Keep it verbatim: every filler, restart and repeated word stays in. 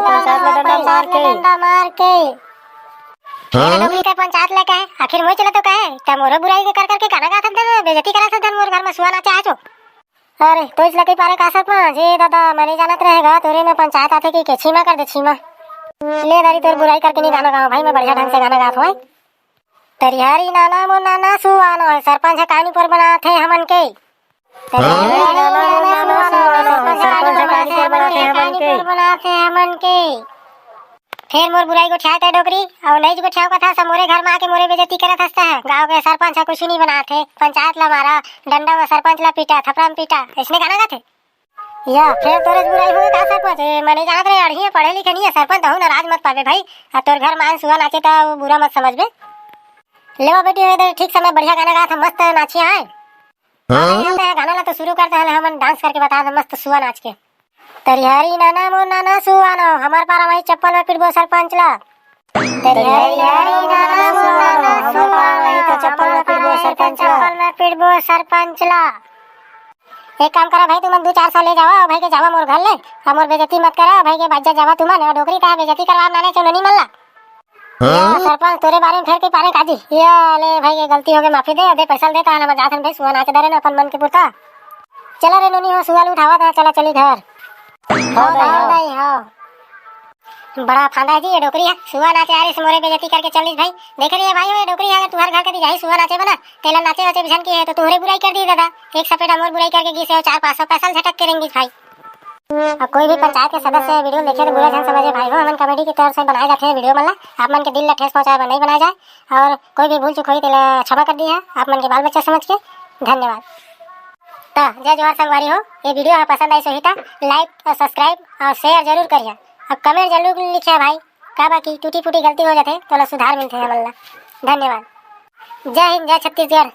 पंचायत ला डंडा मार के। डंडा मार के। हाँ? डोकरी, ते पंचायत ला कहे, आखिर मोई चला तो कहे, ते मोरो बुराई के कर करके गाना गात हस, बेइज्जती करत हस मोर घर में सुआ नाचे आचो। अरे, तोइच लकई पारे का सरपंच? ए दादा, मैं नहीं जानत रहेगा, तोरे में पंचायत आथे कि के छीमा कर दे, छीमा। ले दारी, तोर बुराई करके नहीं गाना गाओ भाई, मैं बढ़िया ढंग से गाना गात हूँ। तरिहरी नाना मोर नाना सुआनो है, सरपंच है कानी पर बनात है हमन के। तरिहरी नाना मोर नाना सुआनो है, सरपंच है कानी पर बनात है हमन के। फेर मोर बुराई गोठियाए तै डोकरी, अउ नइच गोठियाओ कथा, सब मोरे घर में आके मोरे बेइज्जती करत हस तैं। गाँव के सरपंच ह कुछु नहीं बनात हे, पंचायत ला मारा, डंडा में सरपंच ला पीटा, थपरा में पीटा, अइसने गाना गाथे। या, फेर तोरे से बुराई होगे का सरपंच? ए, मैं नहीं जानत रहे, अड़ही है, पढ़े लिखे नहीं है, सरपंच तहू नाराज मत पाबे भाई। आ तोर घर मान सुआ नाचे त बुरा मत समझबे। लेवा बेटी, हो इधर ठीक समय बढ़िया गाना गात ह, मस्त नाचिया है। हाँ? अरे, हम तो गाना ला तो शुरू करते हैं, हमन डांस करके बता दे, मस्त सुआ नाच के। तरिहरी नाना मोर नाना सुआनो, हमर पारा माई चप्पल में पिटबो सरपंच ला। तरिहरी नाना मोर नाना सुआनो, हमर पारा माई तो चप्पल में पिटबो सरपंच ला। चप्पल में पिटबो सरपंच ला। एक काम करा भाई, तुमन दू चार सौ ले जावा, अउ भाई के जावा मोर घर ले, अउ मोर बेइज्जती मत करा, अउ भाई के बाजा जावा तुमन, अउ डोकरी कहा बेइज्जती करवा नाने चो नोनी मन ला। हाँ? या सरपंच, तोरे बारे में फेर के पारे काजी। या ले भाई, ये गलती होगे, माफी दे, दे पैसा दे, ताहन हम जात हन भाई, सुआ नाच डरे न अपन मन के पुरता। चला रे नोनी हो, सुआ ल उठावा था, चला चली घर। हाँ दाई, हाँ। दाई, हाँ। बड़ा फांदा है जी ये डोकरी है, सुआ नाचे आ रही से मोरे बेइज्जती करके चल रही भाई। देख रही है भाई, ये डोकरी है, अगर तुहर घर कती जाही सुआ नाचे बना, तेला नाचे वाचे बिझन की है, तो तुहरे बुराई कर दी दादा। एक सपेटा मोर बुराई करके गिस है, चार पाँच सौ पैसा झटक के रेंगी भाई। अब कोई भी पंचायत के सदस्य वीडियो देखे तो बुरा झन समझे भाई हो, हमन कॉमेडी के तौर से बनाए जाते हैं वीडियो मन ला, आप मन के दिल ला ठेस पहुंचाए बर नहीं बनाए जाए, और कोई भी भूल चूक होई तेला क्षमा कर दिया आप मन के बाल बच्चा समझ के। धन्यवाद। त जय जोहार संगवारी हो, ये वीडियो ह पसंद आई सोही त लाइक और सब्सक्राइब और शेयर जरूर करिया, और कमेंट जरूर लिखिया भाई, काबर कि टूटी फूटी गलती हो जाथे तोला सुधार मिलथे हमन ला। धन्यवाद। जय हिंद, जय छत्तीसगढ़।